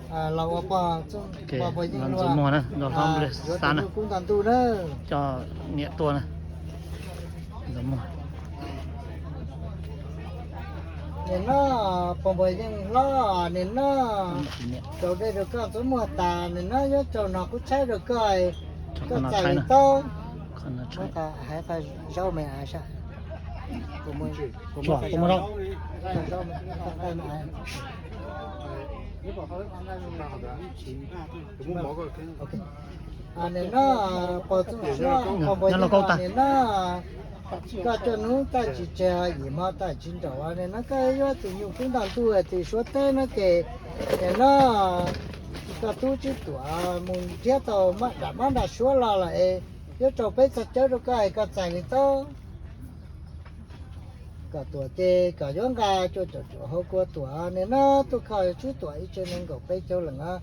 Los ua pog, pog Npua Yeej Hlob, yuav tus nyuj kub nto ntuj na. Coj niam tuaj na. Nim no pog Npua Yeej Hlob, nim no rau dej rau koj ntxuav muag tas, nim no yuav rau no qub tshaib rau koj, koj txais li taub. Hais qhov zaub me a sab. Nim no pog Txooj Suab, pog Npua Yeej Hlob, nim no koj cuaj hnub taj tsis tseg, yim hmo taj tsis nraum, nim no koj yuav tus nyuj kub nto ntuj tim Suav teb no ces nim no koj tub Tswb Tuam mus nrhiav tau nram mab nram suav los lawm es yuav rau peb txog cawb rau koj es koj txais li taub. Kom Tuam ces kom yuav nqa cuaj caum cuaj hauv kua Tuam, nim no tuaj kho Tswb Tuam ib tsev nees nkaum peb caug leej,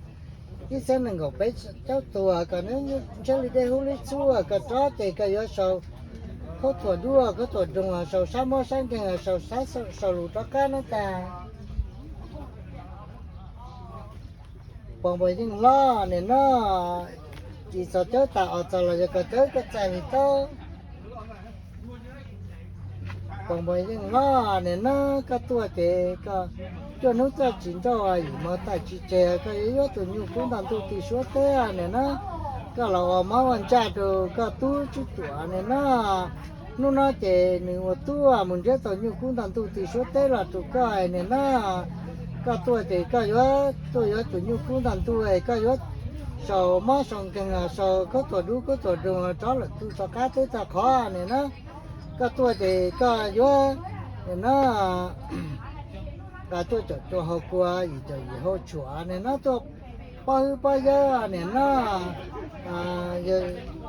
ib txhiab nees nkaum peb caug tuag, kom nws ntshiab li dej hub li txhuab, koj rov ces koj yuav sau khaub thuas dub khaub thuas doog, sau sab mob sab nkeeg, sau sab sau lus rov qab no tag. Pog Npua Yeej Hlob, nim no tsis txog cawb tas os, txog los yog koj cawb koj txais li taub. Pog Npua Yeej Hlob, nim no koj tuaj ces koj cuaj hnub taj tsis nraum, yim hmo taj tsis tseg, koj yuav yuav tus nyuj kub nto ntuj tim Suav teb, nim no koj los ua mob ua ntsaj rau koj tub Tswb Tuam, nim no hnub no ces nws ua tub mus nrhiav tau nyuj kub nto ntuj tim Suav teb los rau koj, nim no koj tuaj ces koj yuav tuaj yuav tus nyuj kub nto ntuj, koj yuav sau mob sau nkeeg, sau khaub thuas dub khaub thuas doog rov lawm txog qab teb txog qhov, nim no koj tuaj ces koj yuav, nim no nqa cuaj caum cuaj hauv kua, yim caum yim hauv tshuam, nim no tuaj pob hwb pob yawb, nim no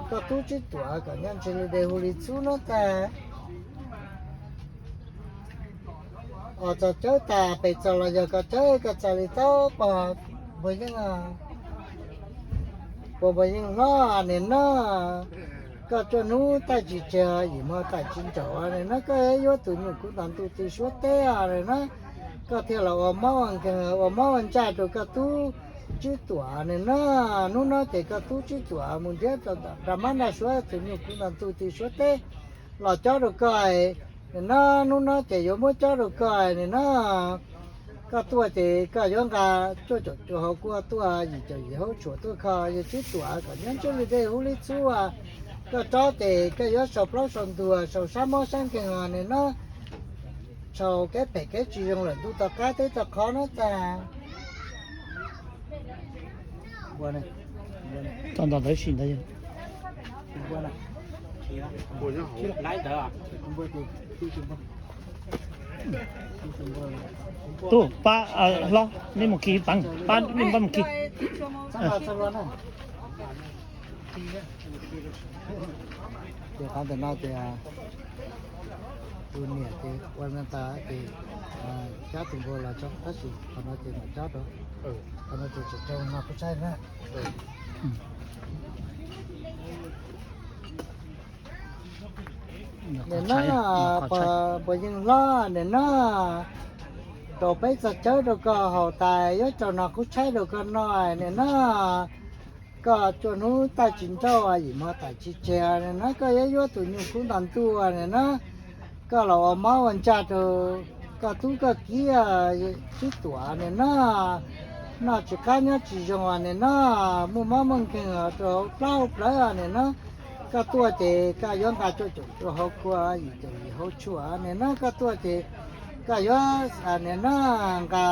koj tub Tswb Tuam kom nyob ntshiab li dej hub li txhuab no tag. Os, txog cawb tas pes txog los yog koj cawb koj txais li taub. Pog Npua Yeej, Pog Npua Yeej Hlob, nim no koj cuaj hnub taj tsis tseg, yim hmo taj tsis nraum, nim no koj yuav tus nyuj kub nto ntuj tim Suav teb, nim no koj thiaj los ua mob ua nkeeg ua mob ua ntsaj rau koj tub Tswb Tuam, nim no hnub no ces koj tub Tswb Tuam mus nrhiav rau nram mab nram suav tus nyuj kub nto ntuj tim Suav teb los cob rau koj, nim no hnub no ces yuav muab cob rau koj, nim no koj tuaj ces koj yuav nqa cuaj caum cuaj hauv kua tuaj, yim caum yim hauv tshuam tuaj kho yawg Tswb Tuam kom nyob ntshiab li dej hub li txhuab, koj rov ces koj yuav sau plaub sau ntug, sau sab mob sab nkeeg, nim no sau kev phem kev tsis zoo lawm ntuj tog qab teb tog qhov no tag. Tau ntawd ntawd sim ntawd. Tub pab hlob, nej mus khi peev, pab nej pab mus khi. Ces qhov ntawm no ces tus niam ces ua tas ces cab tus npua los tso, tab sis qhov no ces mam cab rau, qhov no ces tseem rau no kuv saib na. Nim no pog Npua Yeej Hlob, nim no rau peb txoj cawb rau koj haus tas, yuav rau no qub tshaib rau koj noj, nim no koj cuaj hnub taj tsis nrauj, yim hmo tas tsis tseg, nim no koj yuav yuav tus nyuj kub nto ntuj, nim no koj los ua mob ua ntsaj rau koj tub koj kiv Tswb Tuam, nim no noj tsis qab nyob tsis zoo, nim no muaj mob muaj nkeeg rau plaub hau plawv, nim no koj tuaj ces koj yuav nqa cuaj caum cuaj hauv kua, yim caum yim hauv tshuam, nim no koj tuaj ces koj yuav, nim no nqa,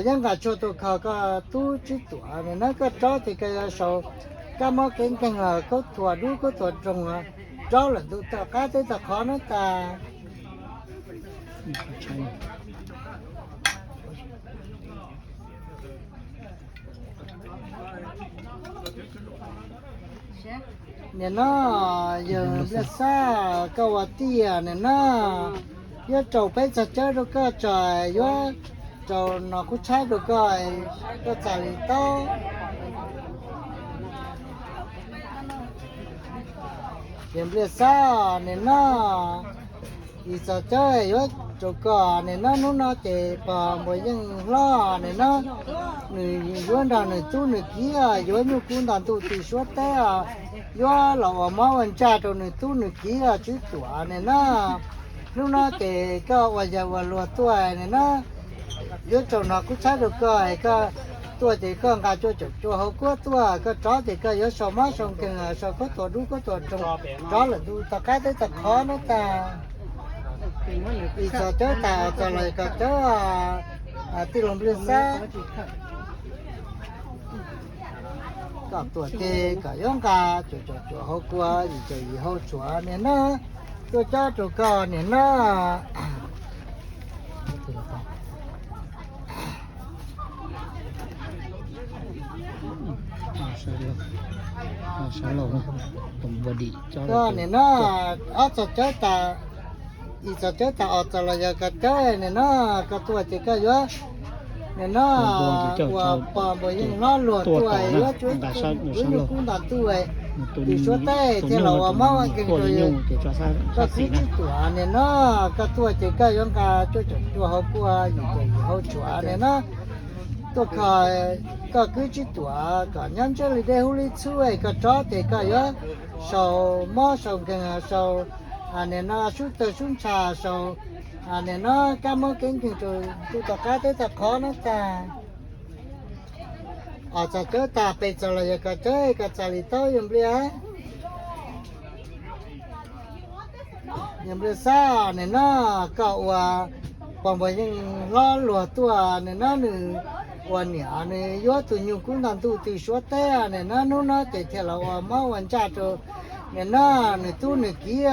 yuav nqa tshuaj tuaj kho koj tub Tswb Tuam, nim no koj rov ces koj yuav sau kab mob kev nkeeg los khaub thuas dub khaub thuas doog rov lawm ntuj tog qab teb tog qhov no tag. Nim no yawg Npliaj Xab, koj ua tij, nim no yuav rau peb txoj cawb rau koj tso, yuav rau no qub tshaib rau koj, koj txais li taub. Yawg Npliaj Xab, nim no yim txoj cawb yuav Rau koj nim no hnub no ces pog Npuas Yeej Hlob nim no nws yuav nrog nws tub nws kiv yuav nyuj kub nto ntuj tw suab teb, yuav los ua mob ua ntsaj rau nws tub nws kiv Tswb Tuam nim no. Hnub no ces koj ua yawg ua luag tuaj nim no, yuav rau no kuv tshaib rau koj, koj tuaj ces koj nqa cuaj caum cuaj hauv kuab tuaj, koj rov ces koj yuav sau mob sau nkeeg, sau khaub thuas dub khaub thuas roog rov lawm ntu tom qab teb tom qhov no tag. Ib txog cawb tag, txog los koj cawb, tij laug Npliaj Xab, koj tuaj ces koj yuav nqa cuaj caum cuaj hauv kuab, yim caum yim hauv tshuam nim no, tuaj cob rau koj nim no. Koj nim no ob txog cawb tas, ib txog cawb tas ob txog los yog koj cawb nim no, koj tuaj ces koj yuav nim no ua pog Npuas Yeej Hlob luag tuaj yuav cuab, yuav nyuj kub nto ntuj tw suab teb thiaj los ua mob ua nkeeg rau koj kwv Tswb Tuam nim no. Koj tuaj ces koj yuav nqa cuaj caum cuaj hauv kuab, yim caum yim hauv tshuam nim no, tuaj kho koj kwv Tswb Tuam kom nyob ntseb li dej hub li txhub, koj rov ces koj yuav sau mob sau nkeeg, sau nim no sub tawg sub ntsha, sau nim no kab mob keeb nkeeg rau ntu tom qab teb tom qhov no tag. Ob txog cawb tas, peb txog los yog koj cawb, koj txais li taub yawg Npliaj. Yawg Npliaj Xab nim no, koj ua pog Npuas Yeej Hlob luag tuaj nim no, nws ua niam nws yuav tus nyuj kub nto ntuj tw suab teb nim no, hnub no ces thiaj los ua mob ua ntsaj rau nim no nws tub nws kiv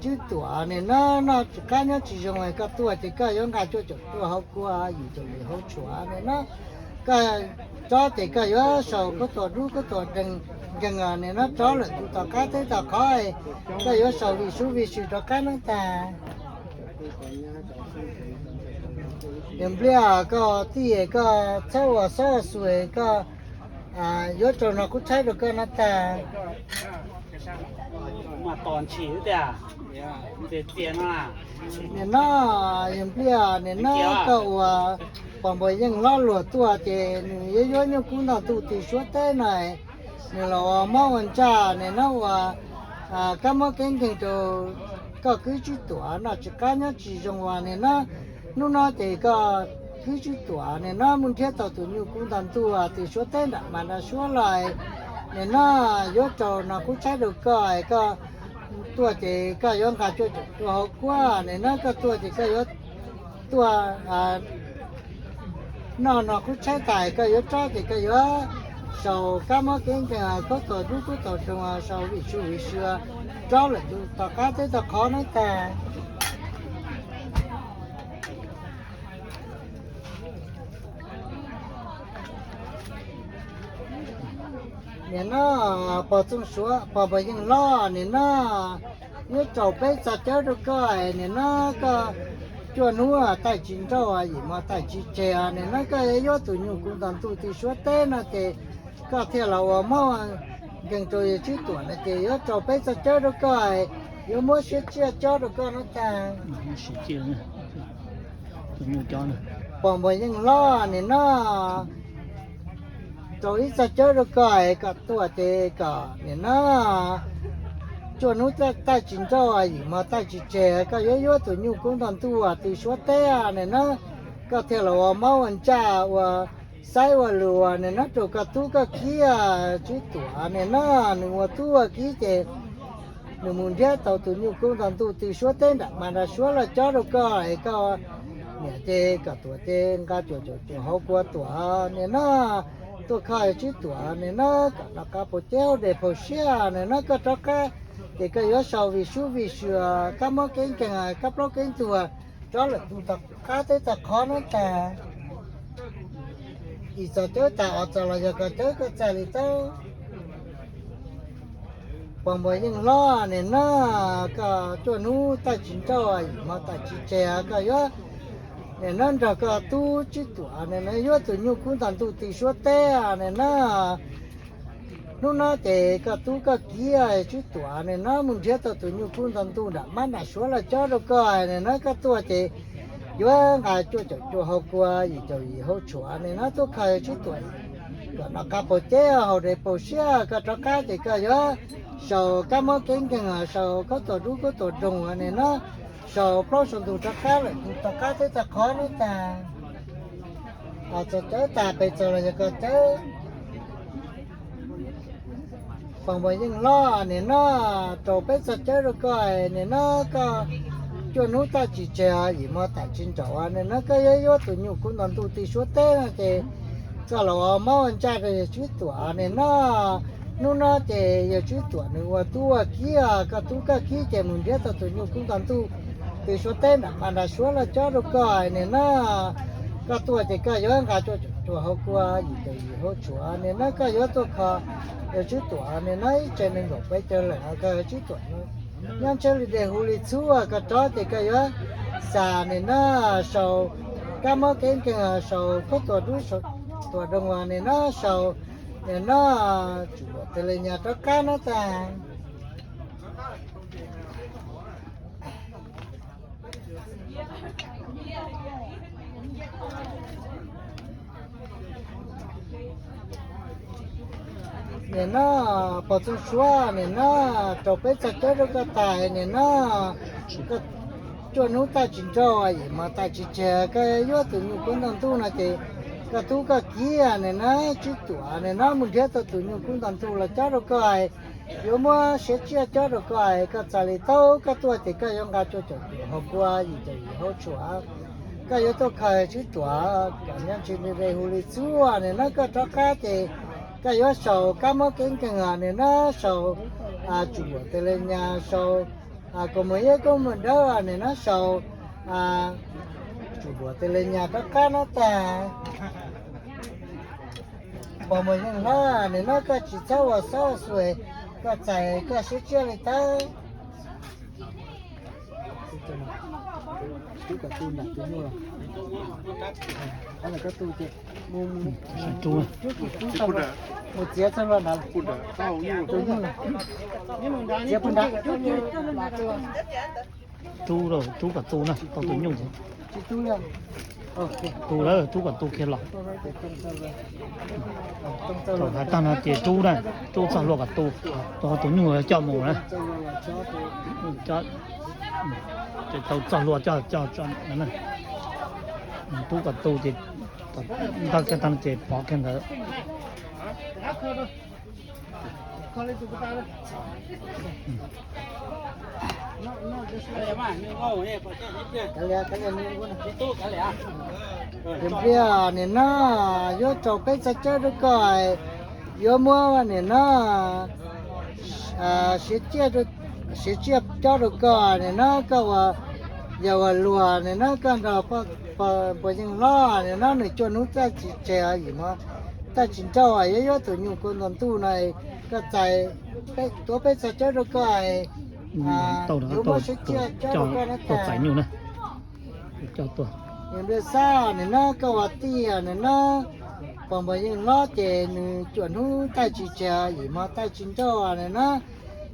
Tswb Tuam nim no, noj tsis qab nyob tsis zoo, koj tuaj ces koj yuav nqa cuaj caum cuaj hauv kuab, yim caum yim hauv tshuam nim no, koj rov ces koj yuav sau khaub thuas dub khaub thuas deeg nkeeg nim no rov lawm ntu tom qab teb tom qhov, koj yuav sau vij sub vij sw rov qab no tag. Yawg Npliaj, koj tij koj txhob ua xob ua xus, koj yuav rau no kuv tshaib rau koj no tag. Nim no, yawg Npliaj, nim no koj ua pog Npuas Yeej Hlob luag tuaj ces nws yuav yuav nyuj kub nto ntuj tw suab teb no, nws los ua mob ua ntsaj nim no, ua kab mob keeb nkeeg rau koj kwv Tswb Tuam, noj tsis qab nyob tsis zoo as nim no. Hnub no ces koj kwv Tswb Tuam nim no mus nrhiav tau tus nyuj kub nto ntuj tw suab teb nram mas nram suab los nim no, yuav rau no kuv tshaib rau koj, koj tuaj ces koj yuav nqa cuaj caum cuaj hauv kuab nim no, koj tuaj ces koj yuav tuaj noj no kuv tshaib tas, koj yuav rov ces koj yuav sau kab mob keeb nkeeg, khaub thuas dub khaub thuas roog, sau vij sub vij sw rov lawm ntu tom qab teb tom qhov no tag. Nim no pog Txooj Suav, pog Npuas Yeej Hlob nim no yuav rau peb txoj cawb rau koj, nim no koj cuaj hnub taij tsis nrauj, yim hmo taij tsis tseg, nim no koj yuav yuav tus nyuj kub nto ntuj tw suab teb no ces koj thiaj los ua mob nkeeg rau yawg Tswb Tuam no ces yuav rau peb txoj cawb rau koj, yuav muab siab tsiaj cob rau koj no tag. Pog Npuas Yeej Hlob nim no rau ib txoj cawb rau koj, koj tuaj ces koj nim no cuaj hnub taij tsis nrauj, yim hmo taij tsis tseg, koj yuav yuav tus nyuj kub nto ntuj tw suab teb nim no, koj thiaj los ua mob ua ntsaj ua xaib ua lus nim no rau koj tub koj kiv Tswb Tuam nim no, nws ua tub ua kiv ces nws mus nrhiav tau tus nyuj kub nto ntuj tw suab teb nram mas nram suab los cob rau koj es koj niam ces koj tuam ces nqa cuam cuam cuam hauv kua tuam nim no tuaj kho Tswb Tuam nim no kom noj qab puas ceb hauj dej phau siab nim no koj rov qab ces koj yuav sau vij sub vij sw, kab mob keeb nkeeg, kab plaub keeb ntug rov lawm ntu tom qab teb tom qhov no tag. Ib txoj cawb tas ob txoj los yog koj cawb koj txais li taub. Pog Npuas Yeej Hlob nim no koj cuaj hnub taij tsis nrauj, yim hmo taij tsis tseg, koj yuav nim no nrog koj tub Tswb Tuam nim no yuav tus nyuj kub nto ntuj tw suab teb nim no Hnub no ces koj tub koj kiv Tswb Tuam nim no mus nrhiav tau tus nyuj kub nto ntuj nram mab nram suav los cob rau koj nim no koj tuaj ces yuav nqa cuaj caum cuaj hau kua yim caum yim hau tshuam nim no tuaj kho Tswb Tuam kom noj qab paug ceb haus dej paug siab koj rov qab ces koj yuav sau kab mob keeb nkeeg sau khaub tuam dub khaub tuam doog nim no sau plaub sau ntug rov qab lawm tog qab teb tog qhov neb tag txog cawv tag pes txog los yog koj cawv Pog Npuas Yeej Hlob nim no rau peb txog cawv rau koj nim no koj cuaj hnub tab tsis tseg yim hmo tab tsis nraum nim no koj yuav yuav tus nyuj kub nto ntuj ti suav teb no ces koj los ua mob ua ntsaj rau yawg Tswb Tuam nim no. Hnub no ces yawg Tswb Tuam nws ua tub ua kiv koj tub koj kiv ces mus nrhiav tau tus nyuj kub nto ntuj ti suav teb nram mas nram suav los cob rau koj nim no koj tuaj ces koj yuav nqa cuaj caum cuaj hau kua yim caum yim hau tshuam nim no koj yuav tuaj kho yawg Tswb Tuam nim no ib tsev nees nkaum peb caug lawm koj yawg Tswb Tuam nyob ntshe li dej hu li txhub koj rov ces koj yuav xa nim no sau kab mob keeb nkeeg sau khaub tuam dub tuam doog nim no sau nim no tsum luam tes li nyas rov qab no tag Nim no pog Txooj Suav nim no rau peb txog cawv rau koj tas nim no koj cuaj hnub tab tsis nrauj yim hmo tab tsis tseg koj yuav tus nyuj kub nto ntuj no ces koj tub koj kiv nim no Tswb Tuam nim no mus nrhiav tau tus nyuj kub nto ntuj los cob rau koj yuav muab siav tsiaj cob rau koj koj txais li tau koj tuaj ces koj yuav nqa cuaj caum cuaj hau kua yim caum yim hau tshuam koj yuav tuaj kho Tswb Tuam kom nyob ntshe li dej hu li txhub nim no koj rov qab ces koj yuav sau kab mob keeb nkeeg nim no sau tsum luam tes li nyas sau kos muag yeb koob muag dawb nim no sau tsum luam tes li nyas rov qab no tag Pog Npuas Yeej Hlob nim no koj tsis txhob ua xob xus koj txais koj siav tsiaj li tau Tub kom tu nram tus nyuj los, koj tu ces mus txiav txog luag nrad, tus nyuj los, txiav puag nrad. Tub, tub kom tu na, tau tus nyuj. Tsis tu li. Tu lawm, tub kom tu kiag los. Thaum hais tag no ces rub na, rub txog luag kom tu, rau qhov tus nyuj coj mus na. Ces tau txog luag coj, coj, rub kom tu ces ntawd kiag tag no ces pov kiag ntawd. Tus npliag nim no yuav rau peb txhais cawb rau koj, yuav muab nim no siav tsiaj cob rau koj nim no koj ua yawg ua luag nim no koj nrog pog Npuas Yeej Hlob nim no nws cuaj hnub txaj tsis tseg yim hmo txaj tsis nrauj yuav yuav tus nyuj kub nto ntuj no, koj txais, tuav peb txhais cawb rau koj, yuav muab siav tsiaj cob rau koj na. Tus npliag xab nim no koj ua tij nim no pog Npuas Yeej Hlob ces nws cuaj hnub txaj tsis tseg yim hmo txaj tsis nrauj nim no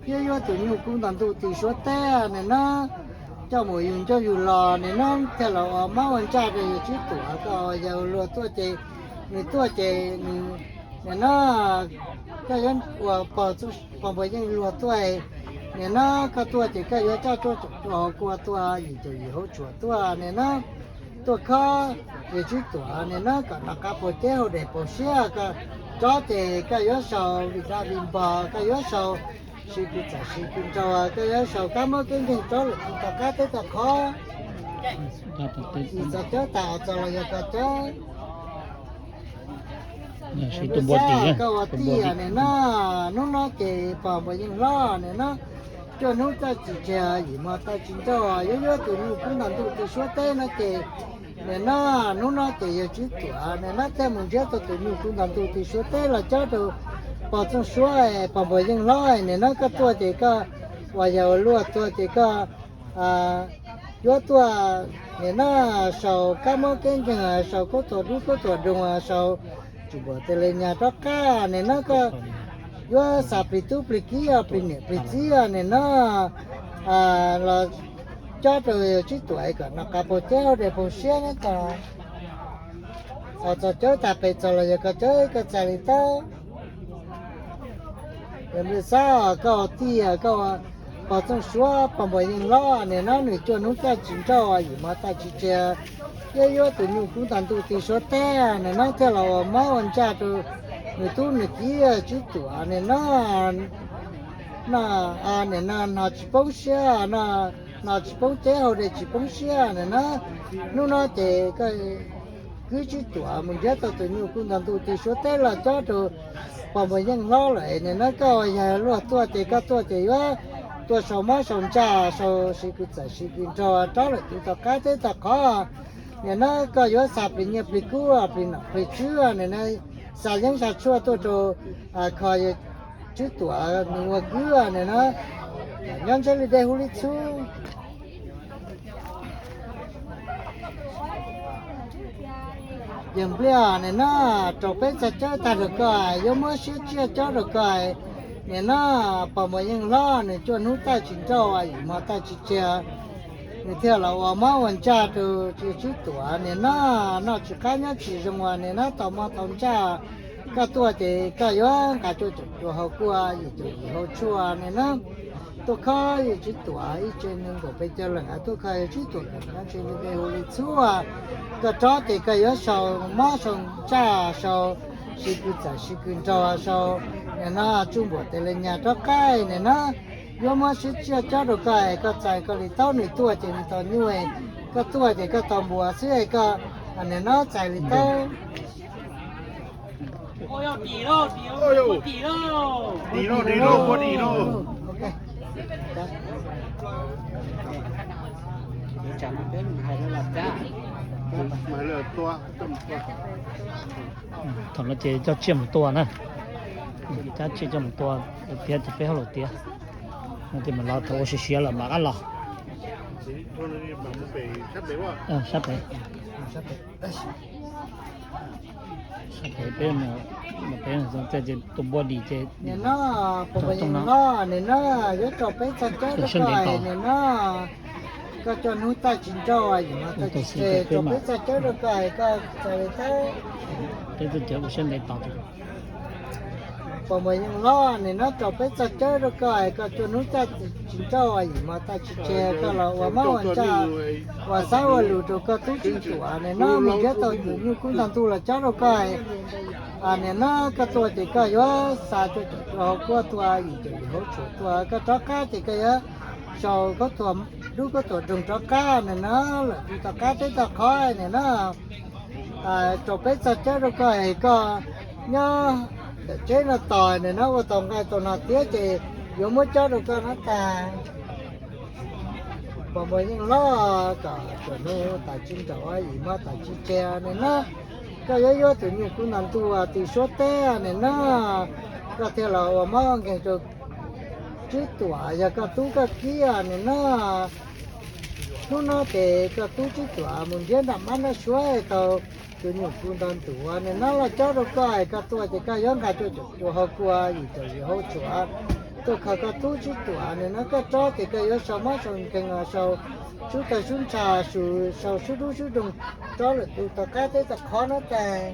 yuav yuav tus nyuj kub nto ntuj ti suav teb nim no coj mus yug ncauj yug lo nim no thiaj los ua mob ua ntsaj rau yawg Tswb Tuam koj ua yawg ua luag tuaj ces nws tuaj ces nws nim no koj yuav ua pog Npuas Yeej Luag tuaj, nim no koj tuaj ces koj yuav coj cuaj caum cuaj hau kua tuaj, yim caum yim hau tshuam tuaj nim no tuaj khob yawg Tswb Tuam nim no kom noj qab paug ceb haus dej paug siab, koj rov ces koj yuav sau vij dab vij npog, koj yuav sau siv kws txawm siv kws nraug, koj yuav sau kab mob keeb nkeeg rov lwm tus tog qab teb tog qhov. Tsis txog cawb tas txog los yog koj cawb. Koj ua tij nim no, hnub no ces pog Npuas Yeej Hlob nim no cuaj hnub txaj tsis tseg yim hmo txaj tsis nrauj yuav yuav tus nyuj kub nto ntuj ti suav teb no ces nim no, hnub no ces yawg Tswb Tuam nim no thiaj mus nrhiav tau tus nyuj kub nto ntuj ti suav teb los cob rau pog Txooj Suav, pog Npuas Yeej Hlob nim no koj tuaj ces koj ua yawg ua luag tuaj ces koj yuav tuaj nim no sau kab mob keeb nkeeg, sau khaub tuam dub khaub tuam doog, sau tsum npuam tes li nyas rov qab nim no koj yuav xa plig tub plig kiv, plig niam plig txiv nim no los cob rau Tswb Tuam kom noj qab paug ceb haus dej paug siab neb tog. Txog cawb tag pes txog los yog koj cawb koj txais li taub. Yog nplej xab koj ua tij, koj pog Txooj Suav pog Npuas Yeej Hlob nim no nws cuaj hnub caij tsis nrauj yim hmo caij tsis tseg, yuav yuav tus nyuj kub nto ntuj ti suav teb nim no thiaj los ua mob ua ntsaj rau nws tub nws kiv Tswb Tuam nim no. No, nim no hno tsis poob siab, hno tsis poob ceb haus dej tsis poob siab nim no. Hnub no ces koj kwv Tswb Tuam mus nrhiav tau tus nyuj kub nto ntuj ti suav teb los cob rau pog Npuas Yeej Hlob lawm nim no koj ua yog luag tuaj ces koj tuaj ces yuav tuaj sau mob sau ntsaj sau siv kws txawm siv kws nraug rov lawm tus tog qab teb tog qhov. Nim no koj yuav xa plig nyiaj plig kub plig nom plig tswv nim no xa yeeb xa tshuaj tuaj rau kho Tswb Tuam nws ua kwv nim no nyob ntseb li dej huv li txhub. Yawg Npliaj nim no rau peb txog cawb tag rau koj, yuav muab siab tsiaj cob rau koj. Nim no pog Npuas Yeej Hlob nws cuaj hnub caij tsis nrauj yim hmo caij tsis tseg, nws thiaj los ua mob ua ntsaj rau Tswb Tuam nim no noj tsis qab nyob tsis zoo ua nim no tau mob tau ntsaj. Koj tuaj ces koj yuav nqa cuaj caum cuaj hau kua yim caum yim hau tshuaj nim no tuaj khob yawg Tswb Tuam ib tse nees nkaum peb caug leej tuaj khob yawg Tswb Tuam kom nyob ntseb li dej huv li txhub. Koj rov ces koj yuav sau mob sau ntsaj sau siv kws txawm siv kws nraug sau nim no tsuj npuam tes li nyas rov qab nim no yuav muab siab tsiaj cob rau koj es koj txais koj li taub nws tuaj ces nws tau nyuj, koj tuaj ces koj tau npua xwb es koj nim no txais li taub. Thaum no ces coj tsiaj mus tua na, cab tsiaj coj mus tua tiav ces peb ho los tiav. No ces mam los thaum ua siav siav lawm mam rov los. Sab pem, sab pem peb, peb tua npua dim ces nim no, nim no yuav rau peb txog cawb rau koj nim no, koj coj hnub caij tsis nrauj yim hmo caij tsis tseg rau peb txog cawb rau koj txais li taub. Peb txoj cawb ua siab ntev tos. Pog Npuas Yeej Hlob nim no rau peb txog cawb rau koj, koj coj hnub caij tsis nrauj yim hmo caij tsis tseg koj los ua mob ua ntsaj, ua xab ua lus rau koj tub Tswb Tuam nim no mus nrhiav tau tus nyuj kub nto ntuj los cob rau koj. Nim no koj tuaj ces koj yuav xa cuaj caum cuaj hau kua tua yim caum yim hau tshuaj tua, koj rov qab ces koj yuav sau khaub thuas dub khaub thuas doog rov qab nim no lawm tus tog qab teb tog qhov nim no rau peb txog cawb rau koj es koj nyob ntawm tsheb no tos nim no ua tau nqaij tau hno tiav ces yuav muab cob rau koj no tag. Pog Npuas Yeej Hlob kom txhua hnub tais tsis nrauj yim hmo tais tsis tseg nim no koj yuav yuav tus nyuj kub nto ntuj ti suav teb nim no koj thiaj los ua mob nkeeg rau Tswb Tuam yog koj tub koj kiv nim no. Hnub no ces koj tub Tswb Tuam mus nrhiav nram mab nrab suav tau tus nyuj kub nto ntuj nim no los cob rau koj, koj tuaj ces koj yuav nqa cuaj caum cuaj hau kua yim caum yim hau tshuaj tuaj kho koj tub Tswb Tuam nim no koj rov ces koj yuav sau mob sau nkeeg los sau sub tawg sub ntsha, sau sub dub sub doog rov lawm tus tog qab teb tog qhov no tag.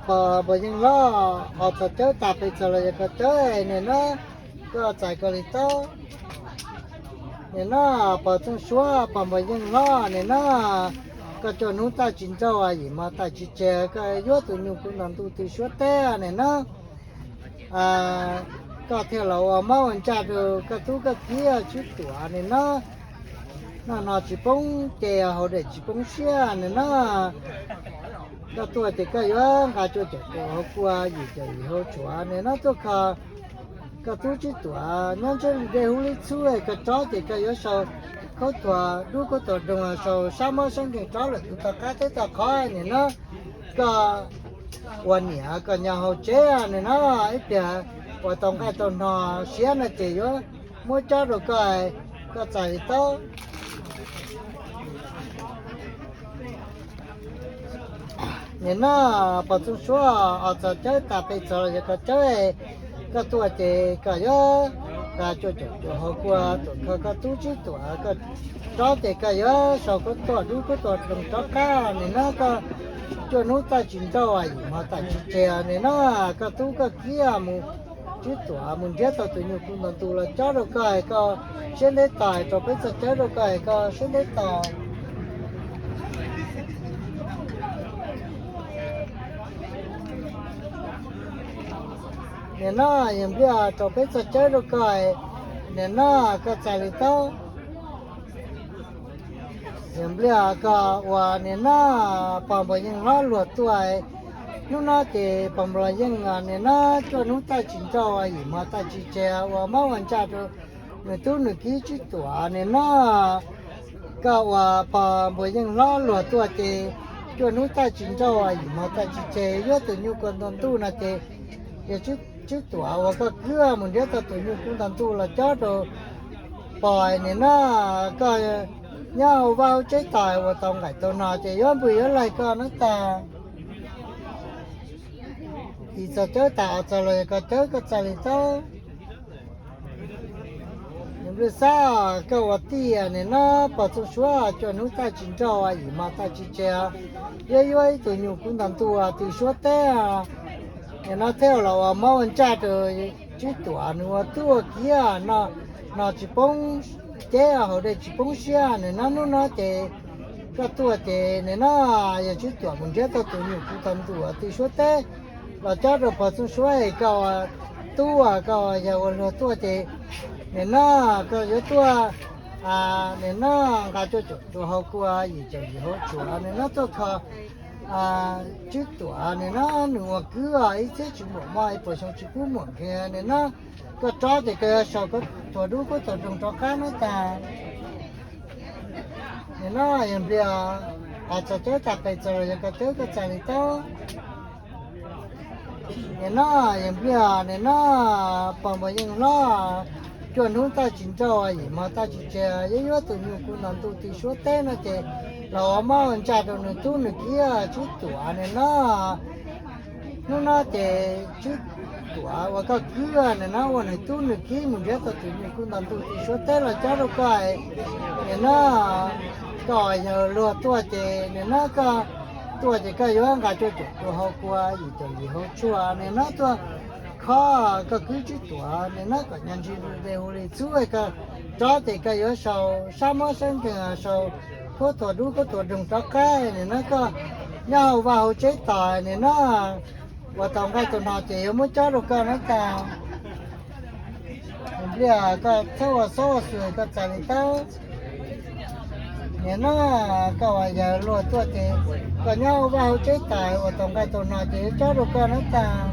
Pog Npuas Yeej Hlob ho txog cawb tag pes txog los yog koj cawb nim no koj txais koj li taub. Nim no pog Txooj Suav pog Npuas Yeej Hlob nim no koj coj hnub caij tsis nrauj yim hmo caij tsis tseg koj yuav tus nyuj kub nto ntuj ti suav teb nim no koj thiaj los ua mob ua ntsaj rau koj tub koj kiv Tswb Tuam nim no. Noj hno tsis poob ce, haus dej tsis poob siab nim no. Koj tuaj ces koj yuav nqa cuaj caum cuaj hau kua yim caum yim hau tshuaj nim no tuaj kho koj tub Tswb Tuam nyob ntseb li dej huv li txhub, koj rov ces koj yuav sau khaub thuas dub khaub thuas doog los sau sab mob sab nkeeg rov lawm tus tog qab teb tog qhov nim no. Koj ua niam koj nyob hauv tsev nim no ib pliag ua tau nqaij tau hno siav no ces yuav muab cob rau koj, koj txais li taub. Nim no pog Txooj Suab, os, txog cawb tas pes txog los yog koj cawb, koj tuaj ces koj yuav nqa cuaj caum cuaj hauv kua tuam kho koj tub Tswb Tuam, koj rov ces koj yuav sau khuab tuam dub khuab tuam doog rov qab. Nim no koj cuaj hnub taj tsis nrauj, yim hmo taj tsis tseg, nim no koj tub koj kiab mus, Tswb Tuam, mus nrhiav tau tus nyuj kub ntau ntuj los cob rau koj es koj siab ntev tos, rau peb txoj cawb rau koj es koj siab ntev tos. Nim no yawg Npliaj rau peb txoj cawb rau koj, nim no koj txais li taub. Yawg Npliaj, koj uas nim no pog Npuas Yeej hlob luag tuaj, hnub no ces pog Npuas Yeej nim no cuaj hnub taj tsis nrauj, yim hmo taj tsis tseg, ua mob ua ntsaj rau nws tub nws kiab Tswb Tuam. Nim no koj uas pog Npuas Yeej hlob luag tuaj ces cuaj hnub taj tsis nrauj, yim hmo taj tsis tseg, yuav tus nyuj kub ntau ntuj no ces yog Tswb Tuam uas koj kwv mus nrhiav tau tus nyuj kub ntau ntuj los cob rau pog, nim no koj nyob hauv vaj hauv tsev tos ua tau nqaij tau no ces yuav npwj yuav laig koj no tag. Yim txog cawb tas, os, txog los yog koj cawb, koj txais li taub. Yawg Npliaj Xab, koj ua tij, nim no pog Txooj Suab cuaj hnub taj tsis nrauj, yim hmo taj tsis tseg, yuav yuav ib tug nyuj kub ntau ntuj tw suab teb, nim no thiaj los ua mob ua ntsaj rau Tswb Tuam, nws ua tub ua kiab no, no tsis poob ceb, haus dej tsis poob siab. Nim no hnub no ces koj tuaj ces nim no yog Tswb Tuam mus nrhiav tau tus nyuj kub ntau ntuj tw suab teb los cob rau pog Txooj Suab es koj ua tub, koj yog ua luag tuaj ces nim no koj yuav tuaj, nim no nqa cuaj caum cuaj hauv kua, yim caum yim hauv tshuam, nim no tuaj kho Tswb Tuam, nim no nws ua kwv ib txhiab tsis muaj mob, ib puas xyoo tsis pub muaj nqhis, nim no koj rov ces koj yuav sau khuab tuam dub khuab tuam doog rov qab no tag. Nim no yawg Npliaj, os, txog cawb tas pes txog los yog koj cawb, koj txais li taub. Nim no yawg Npliaj, nim no pog Npuas Yeej hlob cuaj hnub taj tsis nrauj, yim hmo taj tsis tseg, yuav yuav tus nyuj kub ntau ntuj tw suab teb no ces los ua mob ua ntsaj rau nws tub nws kiab Tswb Tuam. Nim no hnub no ces Tswb Tuam uas koj kwv nim no ua nws tub nws kiab mus nrhiav tau tus nyuj kub ntau ntuj tw suab teb los cob rau koj, nim no koj yog luag tuaj ces nim no koj tuaj ces koj yuav nqa cuaj caum cuaj hauv kua, yim caum yim hauv tshuam, nim no tuaj kho koj kwv Tswb Tuam, nim no kom nyob ntsis hu dej hu li txhub, koj rov ces koj yuav sau sab mob sab nkeeg, sau khuab tuam dub khuab tuam doog rov qab, nim no koj nyob hauv vaj hauv tsev tos, nim no ua tau nqaij tau no ces yuav muab cob rau koj no tag. Yawg Npliaj, koj txhob ua xob ua xwm, koj txais li taub. Nim no koj uas yog luag tuaj ces koj nyob hauv vaj hauv tsev tos, ua tau nqaij tau no ces yuav cob rau koj no tag.